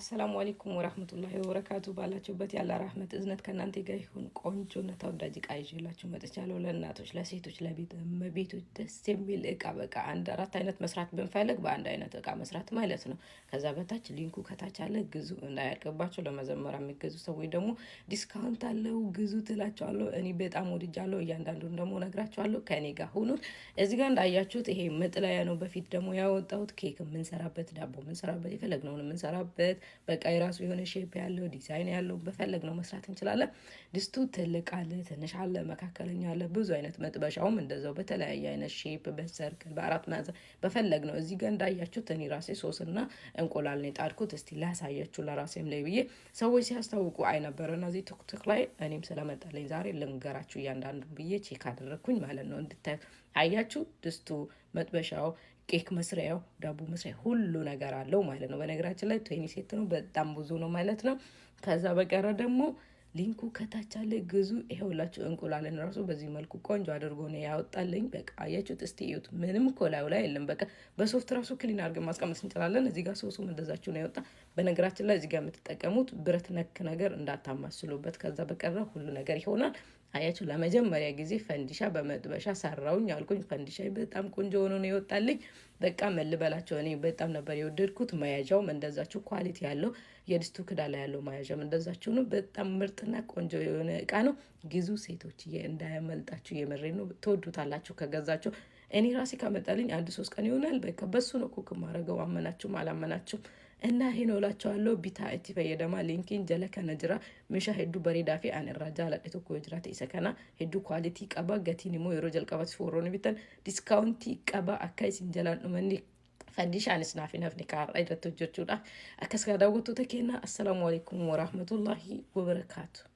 السلام عليكم ورحمة الله وبركاته። ባላችሁበት ያለ ረህመት እዝነት ከእናንተ ጋር ይሁን። ቆንጆና ተወዳጅ እቃ ይዤላችሁ መጥቻለሁ። ለእናቶች፣ ለሴቶች፣ ለቤት እመቤቶች ደስ የሚል እቃ በቃ አንድ አራት አይነት መስራት ብንፈልግ በአንድ አይነት እቃ መስራት ማለት ነው። ከዛ በታች link ኡ ከታች አለ፣ ግዙ እንዳያልቅባቸው። ለመጀመሪያ የሚገዙ ሰዎች ደግሞ discount አለው፣ ግዙ ትላቸዋለሁ። እኔ በጣም ወድጃለሁ። እያንዳንዱን ደግሞ ነግራቸዋለሁ። ከእኔ ጋር ሁኑት። እዚህ ጋር እንዳያችሁት ይሄ መጥለያ ነው። በፊት ደግሞ ያወጣሁት ኬክ የምንሰራበት፣ ዳቦ የምንሰራበት፣ የፈለግነውን የምንሰራበት በቃ የራሱ የሆነ shape ያለው ዲዛይን ያለው በፈለግነው መስራት እንችላለን። ድስቱ ትልቅ አለ፣ ትንሽ አለ፣ መካከለኛ አለ፣ ብዙ አይነት መጥበሻውም እንደዛው በተለያየ አይነት shape በ circle በአራት ማዕዘን በፈለግነው። እዚህ ጋር እንዳያችሁት እኔ ራሴ ሶስና እንቁላል ነው የጣድኩት። እስቲ ላሳያችሁ ለራሴም ላይ ብዬ ሰዎች ሲያስታውቁ አይ ነበረ እና እዚህ ቲክቶክ ላይ እኔም ስለመጣለኝ ዛሬ ልንገራችሁ እያንዳንዱ ብዬ check አደረግኩኝ ማለት ነው። እንድታዩ አያችሁ ድስቱ፣ መጥበሻው፣ ኬክ መስሪያው፣ ዳቦ መስሪያ ሁሉ ነገር አለው ማለት ነው። በነገራችን ላይ 20 set ነው፣ በጣም ብዙ ነው ማለት ነው። ከዛ በቀረ ደግሞ link ኡ ከታች አለ፣ ግዙ። ይኸውላችሁ እንቁላልን ራሱ በዚህ መልኩ ቆንጆ አድርጎ ነው ያወጣልኝ። በቃ አያችሁት? እስቲ እዩት። ምንም እኮ ላዩ ላይ የለም። በቃ በሶፍት ራሱ clean አድርገን ማስቀመጥ እንችላለን። እዚህ ጋር ሶሱም እንደዛችሁ ነው ያወጣ። በነገራችን ላይ እዚህ ጋር የምትጠቀሙት ብረት ነክ ነገር እንዳታማስሉበት። ከዛ በቀረ ሁሉ ነገር ይሆናል። አያችሁ፣ ለመጀመሪያ ጊዜ ፈንዲሻ በመጥበሻ ሰራውኝ አልኩኝ። ፈንዲሻ በጣም ቆንጆ ሆኖ ነው የወጣልኝ። በቃ መልበላቸው እኔ በጣም ነበር የወደድኩት። መያዣውም እንደዛችሁ quality ያለው የድስቱ ክዳ ላይ ያለው መያዣም እንደዛችሁ ነው። በጣም ምርጥና ቆንጆ የሆነ እቃ ነው። ግዙ ሴቶችዬ፣ እንዳያመልጣችሁ። የምሬ ነው። ትወዱታላችሁ ከገዛችሁ። እኔ ራሴ ካመጣልኝ አንድ 3 ቀን ይሆናል። በቃ በሱ ነው cook ማድረገው። አመናችሁም አላመናችሁም እና ይሄ ነው እላቸዋለሁ። Bitaa itti fayyadamaa. Linkiin jala kana jira. Meeshaa hedduu bareedaa fi ani irraa jaaladhe tokko yoo jiraate isa kana. Hedduu quality qaba. Gatiin immoo yeroo jalqabatti warroonni bitan discount qaba. Akka isin jalaan dhumanni fandishaanis naaf hin hafne kaarraa irratti hojjechuudhaaf akkas gaa daawwattoota keenya. السلام عليكم ورحمة الله وبركاته.